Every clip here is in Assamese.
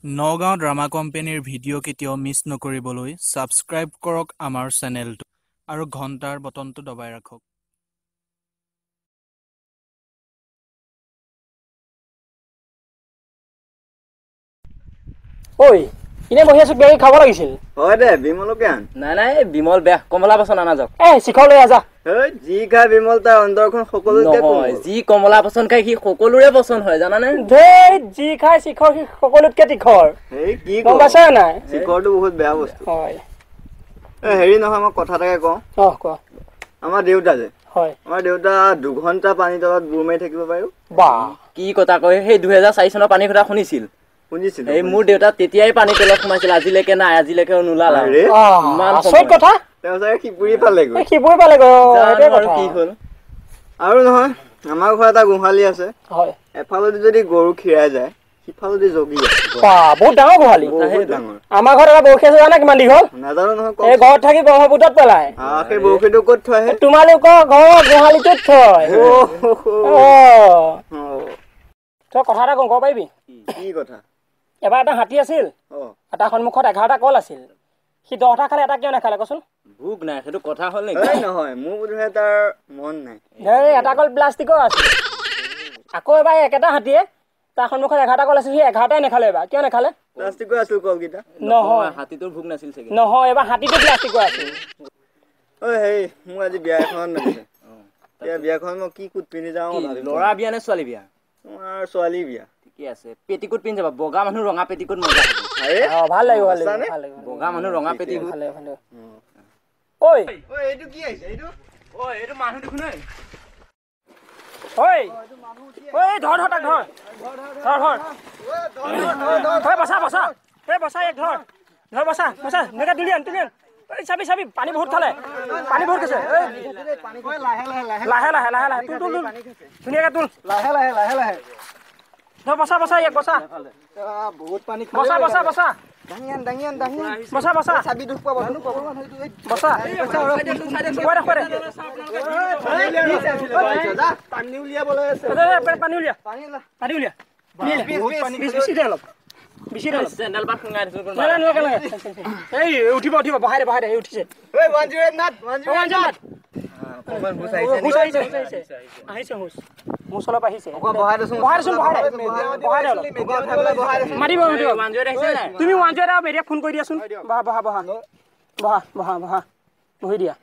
নগাঁও ড্ৰামা কোম্পানীৰ ভিডিঅ' কেতিয়াও মিছ নকৰিবলৈ ছাবস্ক্ৰাইব কৰক আমাৰ চেনেলটো আৰু ঘণ্টাৰ বটনটো দবাই ৰাখক। ঐ এনে বহি আছো, কিবা খাব লাগিছিল। হয় দে, বিমলকে আন। নাই নাই, বিমল বেয়া, কমলা পচন আনা যাওক। এ শিখৰ লৈ আহ যা। যি খাই বিমল তাৰ অন্তৰখন সকলোতকৈ নহয়, যি কমলা পচন খাই সি সকলোৰে পচন্দ হয়, জানানে? ধেই, যি খাই শিখৰ সি সকলোতকে তীখৰ। এই কি গম পাইছা নাই? শিখৰটো বহুত বেয়া বস্তু। হয়। এ হেৰি নহয়, মই কথা এটাকে কওঁ। অ কোৱা। আমাৰ দেউতা যে, হয়, আমাৰ দেউতা 2 ঘণ্টা পানী তলত বুৰ মাৰি থাকিব পাৰিব। বাহ, কি কথা কয়। সেই 2004 চনৰ পানী কথা শুনিছিল? শুনিছিলো। এই মোৰ দেউতা তেতিয়াই পানী তলত সোমাইছিল, আজিলৈকে নাই, আজিলৈকে নোলাল। আচৰিত কথা। তেওঁ চাগে সিপুৰি পালেগৈ। সিপুৰি পালেগৈ, সেইটোৱে কথা। কি হ'ল আৰু নহয়, আমাৰ ঘৰত এটা গোহালি আছে। হয়। এফালেদি যদি গৰু খীৰাই যায়, সিফালেদি জগি যায়। বাহ, বহুত ডাঙৰ গোহালি। বহুত ডাঙৰ। আমাৰ ঘৰত এটা বৰশী আছে, জানা কিমান দীঘল? নাজানো নহয়। এই ঘৰত থাকি ব্ৰহ্মপুত্ৰত পেলাই। সেই বৰশীটো ক'ত থয়? তোমালোকৰ ঘৰৰ গোহালিটোত থয়। তই কথা এটা কওঁ, ক'ব পাৰিবি? কি কথা? এবাৰ এটা হাতী আছিল, এটা সন্মুখত 11টা কল আছিল। সি 10টা খালে, এটা কিয় নাখালে কচোন? ভোক নাই, সেইটো কথা হ'ল নেকি? নহয়, মোৰ বোধহয় তাৰ মন নাই। এই এটা কল প্লাষ্টিকৰ আছিল। আকৌ এবাৰ একেটা হাতীয়ে তাৰ সন্মুখত 11টা কল আছিল, সি 11টাই নাখালে। এবাৰ কিয় নাখালে? প্লাষ্টিকৰ আছিল কলকেইটা। নহয়, হাতীটোৰ ভোক নাছিল চাগে। নহয়, এবাৰ হাতীটো প্লাষ্টিকৰ আছিল। ঐ হেৰি, মোৰ আজি বিয়া এখনত মাতিছে। এতিয়া বিয়াখন মই কি কোট পিন্ধি যাওঁ? ল'ৰা বিয়া নে ছোৱালী বিয়া? তোমাৰ ছোৱালী বিয়া। ঠিকে আছে, পেটিকোট পিন্ধি যাবা। বগা মানুহ ৰঙা পেটিকোট মজা। ভাল লাগিব, ভাল লাগিব। বগা মানুহ ৰঙা পেটিকোট। ঐ এইটো কি আহিছে? এইটো ঐ, এইটো মানুহ দেখোন। ঐ ঐ, ধৰ ধৰ তাক, ধৰ ধৰ ধৰ ধৰ, বচা বচা, এই বচা, এক ধৰ ধৰ, বচা বচা, এনেকৈ তুলি আন, তুলি আন। এই চাবি চাবি, পানী বহুত খালে, পানী বহুত খাইছে। লাহে লাহে লাহে লাহে লাহে লাহে, তুল তুল তুল, ধুনীয়াকৈ তুল, লাহে লাহে লাহে লাহে। ধৰ, বচা বচা, ইয়াক বচা। বহুত পানী। বচা বচা বচা, দাঙি আন, দাঙি আন, দাঙি আন। বচা বচা, চাবি দুখ পাব, দুখ পাব। বচা, খুৱাই দে, খুৱাই দে। পানী উলিয়াবলৈ আছে। পানী উলিয়া, পানী উলিয়া। বেছি দে অলপ, বেছি দে অলপ। চেণ্ডেল পাত সোমাই দিছো। এই উঠিব, উঠিব, বহাই দে, বহাই দে। উঠিছে। হুচ আহিছে, আহিছে, হুচ হুচ অলপ আহিছে। বহাই দেচোন, বহাই দেচোন, বহাই দে, বহাই দে অলপ। মাতিব, মাতিব। তুমি 108 আৰু মেডিয়াক ফোন কৰি দিয়াচোন। বহা বহা বহা বহা বহা বহা, বহি দিয়া,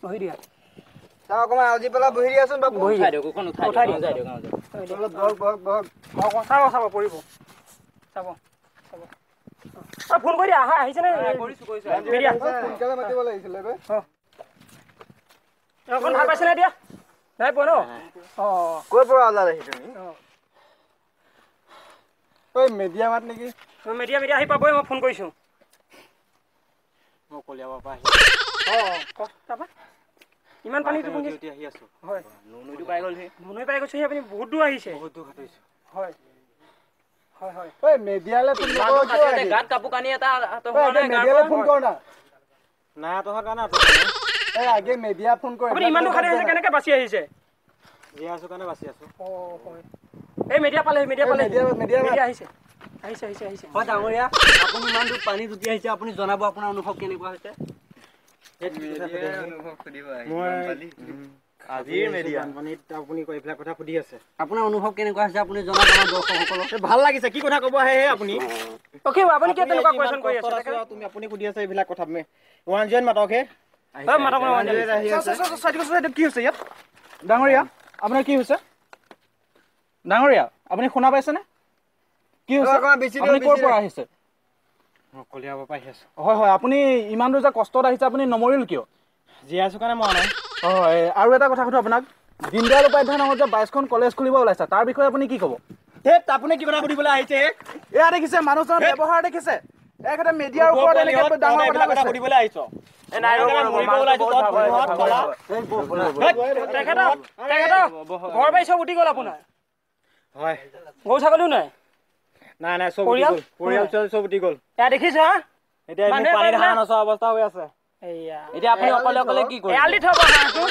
বহি দিয়া। অকণমান আউজি পেলাই বহি দিয়াচোন। বহি দিয়া, উঠাই দিয়া। চাব চাব, পৰিব, চাব চাব। ফোন কৰি দিয়া। আহা, আহিছে নে? মেডিয়া সোনকালে মাতিব লাগিছিলে। অকণ ভাল পাইছেনে এতিয়া? নাই পোৱা ন? অঁ, ক'ৰ পৰা ওলালেহি তুমি? ঐ মেডিয়া মাত নেকি? মেডিয়া, মেডিয়া আহি পাবই, মই ফোন কৰিছোঁ। মই কলিয়াবৰ পৰা আহি। অঁ, তাৰপৰা ইমান পানী আহি আছোঁ। হয়, নৈটো পাই গ'লহি। নৈ পাই গৈছেহি। আপুনি বহুত দূৰ আহিছে। বহুত দূৰ সাঁতুৰিছোঁ। হয় হয় হয়। ঐ মেডিয়ালে ফোন কৰ। গাত কাপোৰ কানি এটা। মেডিয়ালে ফোন কৰ না। নাই, তহঁতৰ কাৰণে। এই আগে মেডিয়া ফোন কৰ। আপুনি ইমান দূৰ সাঁতুৰি আহিছে, কেনেকৈ বাচি আহিছে? জীয়াই আছোঁ কাৰণে বাচি আছোঁ। অঁ হয়। এই মেডিয়া পালেহি, মেডিয়া পালেহি, মেডিয়া আহিছে, আহিছে, আহিছে, আহিছে। হয় ডাঙৰীয়া, আপুনি ইমান দূৰ পানী উটি আহিছে, আপুনি জনাব আপোনাৰ অনুভৱ কেনেকুৱা হৈছে? আপুনি এইবিলাক কথা সুধি আছে, আপোনাৰ অনুভৱ কেনেকুৱা হৈছে আপুনি জনাব আমাৰ দৰ্শকসকলক। ভাল লাগিছে। কি কথা ক'ব আহে আপুনি? অ'কে, আপুনি কিয় তেনেকুৱা কুৱেশ্যন কৰি আছে? তুমি আপুনি সুধি আছে এইবিলাক কথা। 108 মাতক হে। কি হৈছে ইয়াত ডাঙৰীয়া? আপোনাৰ কি হৈছে ডাঙৰীয়া? আপুনি শুনা পাইছেনে? কি হৈছে? আপুনি ক'ৰ পৰা আহিছে? কলিয়াবৰ পৰা আহি আছোঁ। হয় হয়, আপুনি ইমান দূৰ যে কষ্টত আহিছে, আপুনি নমৰিল কিয়? জীয়াই আছোঁ কাৰণে মৰা নাই। হয়, আৰু এটা কথা সোধোঁ আপোনাক, দীনদয়াল উপাধ্যায় নামত যে 22খন কলেজ খুলিব ওলাইছে, তাৰ বিষয়ে আপুনি কি ক'ব? ধেত, আপুনি কি কথা সুধিবলৈ আহিছে? এয়া দেখিছে মানুহজনৰ ব্যৱহাৰ দেখিছে, এখেতে মেডিয়াৰ ওপৰত এনেকৈ ডাঙৰ কথা কৈছে। সুধিবলৈ আহিছ? তেখেতৰ ঘৰ বাৰী চব উঠি গ'ল আপোনাৰ? হয়। গৰু ছাগলীও নাই? নাই নাই, চব উঠি গ'ল। পৰিয়াল চব উঠি গ'ল। এয়া দেখিছে। এতিয়া পানী ধান নচৰা অৱস্থা হৈ আছে। এতিয়া আপুনি অকলে অকলে কি কৰিব? এৰাল দি থব হাঁহটো।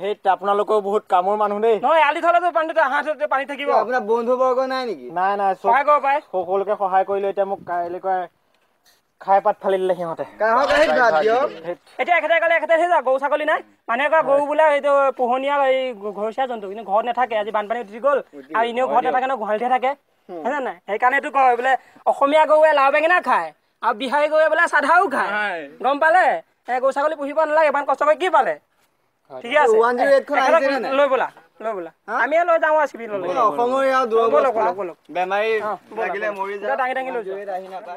সেই আপোনালোকেও বহুত কামৰ মানুহ দেই। নহয়, এৰাল দি থলেতো পানীটো হাঁহটো পানী থাকিব। আপোনাৰ বন্ধু বৰ্গ নাই নেকি? নাই নাই, সহায় কৰিব পাৰে। সকলোকে সহায় কৰিলো, এতিয়া মোক কাইলৈ কয় খাই পাত ফালি দিলে সিহঁতে। এতিয়া এখেতে গ'লে এখেতে সেই গৰু ছাগলী নাই, মানুহে কয় গৰু বোলে এইটো পোহনীয়া এই ঘৰচীয়া জন্তু, কিন্তু ঘৰত নাথাকে। আজি বানপানী উঠি গ'ল আৰু এনেও ঘৰত নাথাকে ন, গোহালিতহে থাকে, হয় নাই? সেইকাৰণে এইটো কয় বোলে অসমীয়া গৰুৱে লাও বেঙেনা খায় আৰু বিহাৰী গৰুৱে বোলে চাধাও খায়, গম পালে? গৰু ছাগলী পুহিব নালাগে, ইমান কষ্ট কৰি কি পালে? ঠিকে আছে, লৈ ব'লা, লৈ ব'লা, আমিয়ে লৈ যাওঁ চিভিললৈ। দাঙি দাঙি লৈ যোৱা।